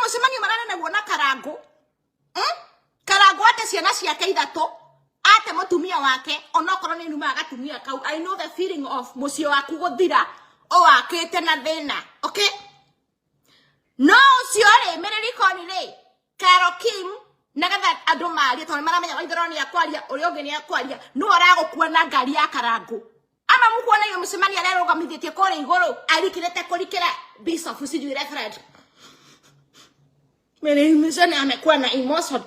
Mũcemanio mararĩ naguo na Karangũ. Karangũ ate ciana ciake ithatũ, ate mũtumia wake, onokorwo nĩ numaga gatumia kau. I know the feeling of mũciĩ waku gũthira ũwakĩte na thĩna, okay? No ũcio rĩ, mĩrĩrikoni rĩ, Carol Kim, nagetha andũ marie, tondũ maramenya Waithero nĩ akwaria, ũrĩa ũngĩ nĩ akwaria, nũ aragũkua na ngari ya Karangũ? Ama mukuona iyo mũcemanio arerũgamithĩtie kũrĩa igũrũ, arikĩrĩte kũrikĩra bishop sijui reverend. Mĩrĩmiconi amekuwa na emotion.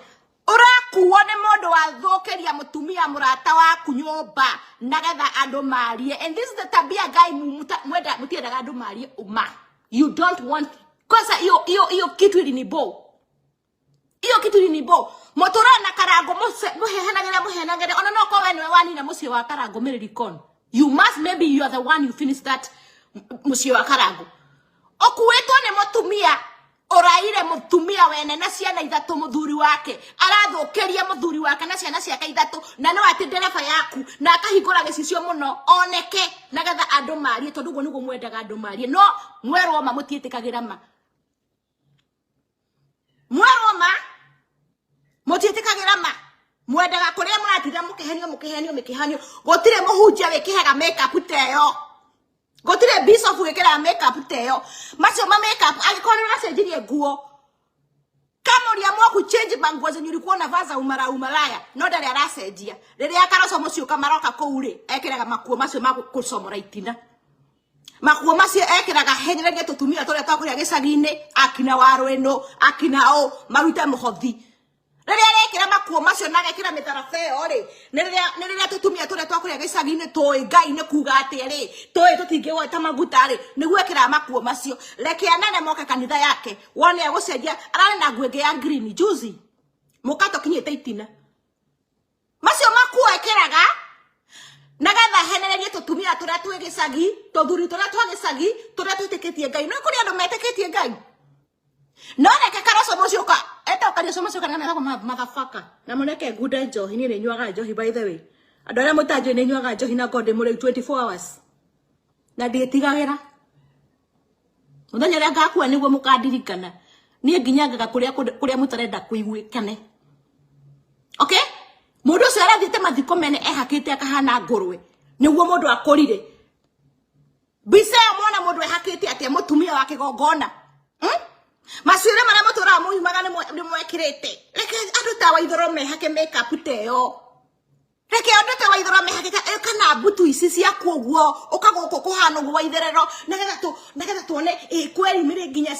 Ũrakuo nĩ mũndũ wathũkĩria mũtumia mũrata waku nyũmba nagetha andũ marie. And this is the tabia guy mwenda mũtiendaga andũ marie uma. You don't want kwanza hiyo hiyo hiyo kitu ilinibo. Hiyo kitu ilinibo. Mũtũra na Karango mũhehanagĩre mũhehanagĩre ona no korwo we nĩwe wanina mũciĩ wa Karango mĩrĩrikon. You must, maybe you are the one you finish that mũciĩ wa Karango. Ũkuĩtwo nĩ mũtumia ũraire mũtumia wene na ciana ithatũ, mũthuri wake arathũkĩria mũthuri wake na ciana ciake ithatũ, na no atĩ ndereba yaku na akahingũra gĩcicio mũno oneke nagetha andũ marie, tondũ ũguo nĩguo mwendaga andũ marie. No mwerwo ma mũtiĩtĩkagĩra ma, mwerwo ma mũtiĩtĩkagĩra ma, mwendaga kũrĩa mũratinda mũkĩhenio mũkĩhenio mĩkĩhenio. Gũtirĩ mũhunjia wĩkĩhaga makeup ta ĩyo, gũtirĩ bishop wĩkĩraga makeup ta ĩyo. Macio ma makeup, angĩkorwo nĩ ũracenjirie nguo, kama uliamua kuchange manguo zenye ulikuwa unavaa za umara umalaya, no ndarĩ aracenjia. Rĩrĩa karoco mũciĩ ũka maroka kũu rĩ, ekĩraga makuo macio ma gũcomora itina, makuo macio ekĩraga henyererie tũtumia tũrĩa twakũrĩa gĩcagi-inĩ, akina warwĩnũ akina ũ marute mũhothi. Rĩrĩa arekĩra makuo macio na agekĩra mĩtharaba ĩyo rĩ, nĩ rĩrĩa tũtumia tũrĩa twakũrĩa gĩcagi-inĩ tũĩ Ngai nĩ kuga atĩa rĩ, tũĩ tũtingĩgweta maguta rĩ, nĩguo ekĩraga makuo macio. Reke anene moke kanitha yake wone agũcenjia. Ararĩ na nguo ĩngĩ ya green juzi, mũkato kinyĩte itina. Macio makuo ekĩraga nagetha henererie tũtumia tũrĩa twĩ gĩcagi, tũthuri tũrĩa twa gĩcagi tũrĩa twĩtĩkĩtie Ngai. No kũrĩ andũ metĩkĩtie Ngai, no reke karoco mũciũka etagwo karoco mũciũka na metagwo motherfucker. Na mũreke ngunde njohi. Niĩ nĩ nyuaga njohi, by the way. Andũ arĩa mũtanjũĩ, nĩ nyuaga njohi na ngorwo ndĩ mũrĩu 24 hours na ndiĩtigagĩra. Mũthenya ũrĩa ngakua nĩguo mũkandirikana. Niĩ nginyangaga kũrĩa kũrĩa mũtarenda kũiguĩkane, okay? Mũndũ ũcio arathiĩte mathiko mene ehakĩte akahana ngũrwe nĩguo mũndũ akũrire mbica ĩyo. Mwana mũndũ ehakĩte atĩa mũtumia wa kĩgongona, Macuĩrĩ marĩa mũtũraga mũyumaga nĩ mwekĩrĩte. Reke andũ ta Waithoro mehake makeup ta ĩyo, reke andũ ta Waithoro mehake kana mbutu ici ciaku ũguo ũka gũkũ kũhana ũguo Waitherero, nagetha tuone ĩ kweri mĩrĩ nginya.